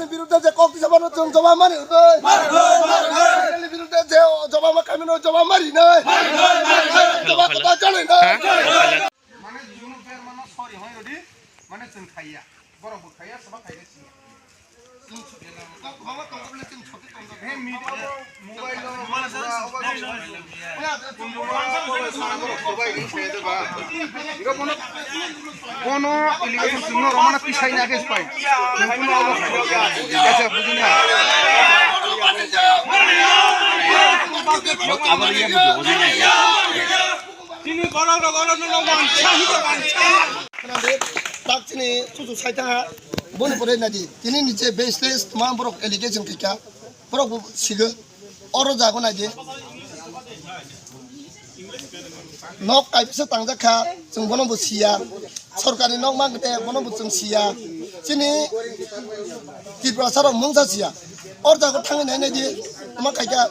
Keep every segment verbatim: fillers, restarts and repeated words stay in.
Biruddhe je kok tisa mano chwng jawab mari hwnwi. Biruddhe je jawab ma kami no jawab mari nai. Jawab kok jani nai. Mane junu ber mano sorry hoi rodi, mane chwng khaiya. Borok bo khaiya, soba khaiya sini. Chwng chwng kok homa tong bole chwng chwng tong. He mi mobile no mobile no. Bono allegation chwngno romana tisai na case pai. Bono abo khaja bujina. Chini borok rok oro no wansa hino wansa. Tak chini chuchu saitha boni pore nadi. Tini niche baseless tma borok allegation khaika. Borok sigo oro jago naidi. Nok kaisa tangjak kha, chwng bono bo siya. Sorkarni nok mang de bono bo chwng siya. Chini Tiprasa rok mungsa siya. Or jago thangwi nai nai di, tma kaika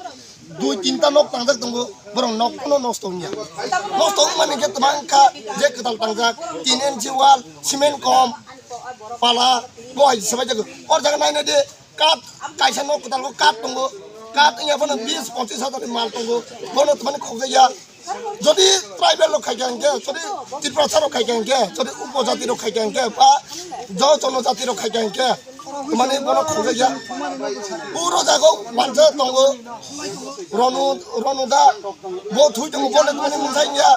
dui tinta nok tangjak tongo, borok nok phano nosto wngya. Nosto wngmani khe tma wngkha je kwtal tangjak, tin inchi wall, cement kom, pala, bo hai sabai jago. Or jago nai nai di, Kat, kaisa nok kwtal o kat tongo. Kat wngya phano bis ponchis hajar ni mal tongo. Bono tmani khokjakya. Jodi tribal rok khaikha hinkhe, jodi Tiprasa rok khaikha hinkhe, jodi upojati rok khaikha hinkhe, ba jo jonojati rok khaikha hinkhe, tmani bono khokjakya. Puro jago mansa tongo. Ronu, Ronu da, bo thui tongo, bono tmani mungsa wngya.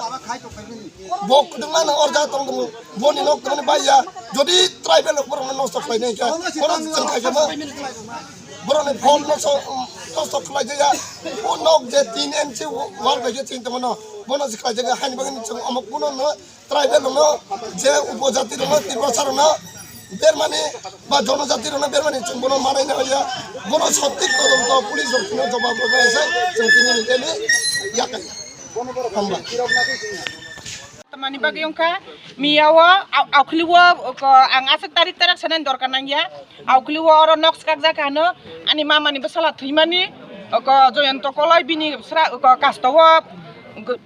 Bo kwdwkma no orja tong tongo. Boni nok tongmani bai ya. Jodi tribal rok borok no nosto khlai nai khe, borok chwng khai khe bo borok ni phone nosto, nosto khlai ya. O nok je tin inchi wall bai khe chwng tongmano, bono se khlai ya. Haini bagwi chwng omo kuno no tribal rok no, je upojati rok no, Tiprasa rok no bermani ba jonojati rok no bermani chwng bono manai nai ya. Bono sotik todonto police rok no jawab rok nai sai chwng tini ni daily yakai. Hamba. Tamani bagwi wngkha, miya o, au-, aukhli o, ko, ang aswk tarik tarak sanani dorkar nangya. Aukhli o oro nok swkakjak hano, ani mama ni bwsala thwimani, ko, Joyonto Koloi bini sra, ko, kasto o,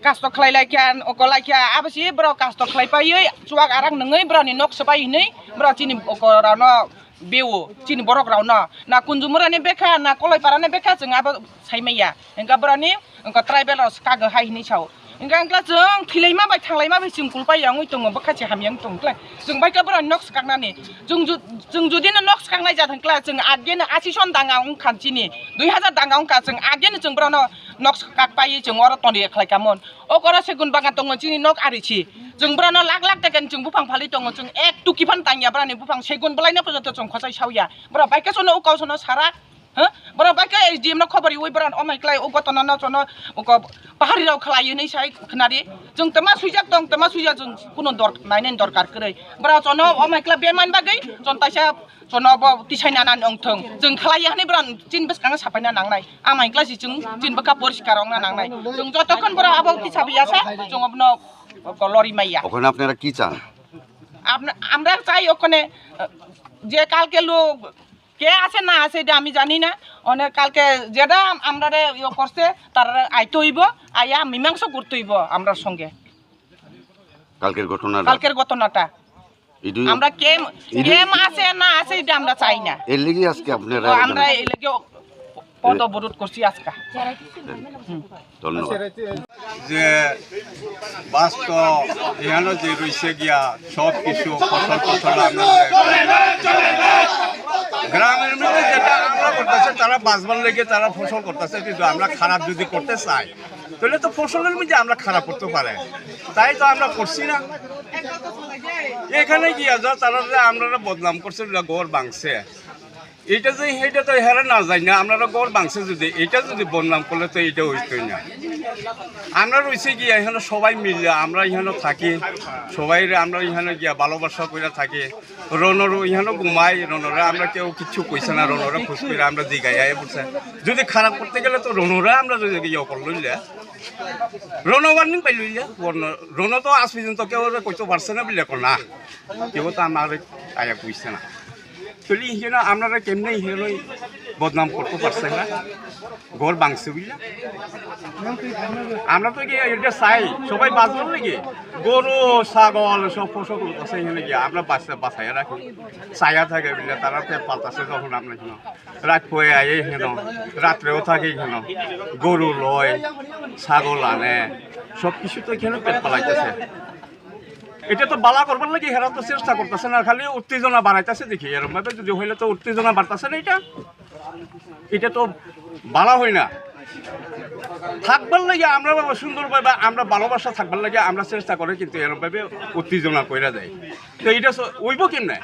kasto khlai laikha, ko, laikha, abo si borok kasto khlai paiwi, chuwak arak nungwi borok ni nok swbai hinwi, borok chini, ko, rano beo, chini borok rok no, na Kunjumura ni bekha, na Koloipara ni bekha, chwng abo sai maya. Hingkha borok ni, hingkha tribal rok kago hai hinwi sao. Hingkha wngkha chwng thwilaima bai thanglaima bai chwng kulpai ya wngwi tongo, bwkha se hamya wng tong khlai. Chwng bai khe borok nok swkaknani. Chwng ju-, chwng judi no nok swkaknai jat hwnkhe chwng ageno asison danga wngkha chini, dui hazar danga wngkha chwng ageno chwng borok no nok swkak paiwi chwng oro toni khlai kamon. O koro segun bagan tongo chini nok ari si. Chwng borok no lakh lakh taka ni chwng buphang phalwi tongo, chwng ek tuki phan tangya borok ni buphang segun belai no pojoto chwng khosai sauya. Borok bai khe sono o kau sono sara. Huh? Borok bai khe S D M no khobor riwi borok omai klai o gotona no chono o ko pahari rok khlai hinwi sai khnari. Chwng tama suijak tong, tama suijak chwng kuno dor-, nainani dorkar kwrwi. Borok chono omai klai bermani bagwi chon taisa chono bo tisai nana wngthong. Chwng khlai ya hinwi borok chini bwskango sapaina nangnai. Amai klai si chwng chini bwkha poriskar wngna nangnai. Chwng jotokhon borok abo tisabi ya sa chwng abono ko lori maya. ওখানে আপনারা কি চান? আপনা-, আমরা চাই ওখানে, আহ, যে কালকে লোক কে আছে না আছে এটা আমি জানি না। অনেক কালকে যেটা আমরারে ইয়ে করছে, তারা আইতে হইব, আইয়া মীমাংসা করতে হইব আমরার সঙ্গে। কালকের ঘটনাটা? কালকের ঘটনাটা। ইডু-, আমরা কে, ইডু-, কে আছে না আছে এটা আমরা চাই না। এর লেগে আজকে আপনারা ও, আমরা এখানে? এই লেগে পদ অবরোধ করছি আজকে। ধন্যবাদ। যে বাস তো এখানে যে রইছে গিয়া সব কিছু ফসল টসল আমরা গ্রামের মধ্যে যেটা আমরা করতেছে, তারা বাঁচবার লেগে তারা ফসল করতেছে, কিন্তু আমরা খারাপ যদি করতে চাই, তাহলে তো ফসলের মধ্যে আমরা খারাপ করতে পারে, তাই তো আমরা করছি না। এখানে গিয়া যা তারা যে আমরা বদনাম করছে, বলে ঘর ভাঙছে, এটা যে, এটা তো হেরা না যায় না, আমরা ঘর ভাঙছে যদি, এটা যদি বদনাম করলে তো এটা হইতই না। আমরা রইছে কি এখানে সবাই মিলে, আমরা এখানে থাকি, সবাই আমরা এখানে গিয়া ভালোবাসা করে থাকি। রনর এখানে ঘুমাই, রনরে আমরা কেউ কিচ্ছু কইছে না, রনরে খুশ করে আমরা জিগাই আয় বলছে। যদি খারাপ করতে গেলে তো রনরে আমরা যদি ইয়ে করলো ইলে, রন ওয়ার্নিং পাইলো ইলে, রন, রন তো আজ পর্যন্ত কেউ ওরে কইতে পারছে না বলে না, কেউ তো আমার আয়া কইছে না। তাহলে এখানে আপনারা কেমনে এখানে বদনাম করতে পারছে না, ঘর ভাঙছে বুঝলা। আমরা তো কি এটা চাই, সবাই বাঁচবো নাকি? গরু, ছাগল, সব পশু আছে এখানে কি আমরা বাঁচতে, বাঁচাইয়া রাখি। চাইয়া থাকে বুঝলা, তারা পেট পালতাছে যখন আমরা এখানে রাত পয়ে আই এখানে, রাত্রেও থাকি এখানে, গরু লয়, ছাগল আনে, সব কিছু তো এখানে পেট পালাইতেছে। এটা তো বালা করবার লাগি হেরা তো চেষ্টা করতেছে না, খালি উত্তেজনা বাড়াইতেছে। দেখি এরকম ভাবে যদি হইলে তো উত্তেজনা বাড়তেছে না, এটা এটা তো বালা হয় না। থাকবার লাগি আমরা বাবা সুন্দরভাবে আমরা ভালোবাসা থাকবার লাগি আমরা চেষ্টা করি, কিন্তু এরকম ভাবে উত্তেজনা কইরা দেয়। তো এটা স- হইব কেমনে?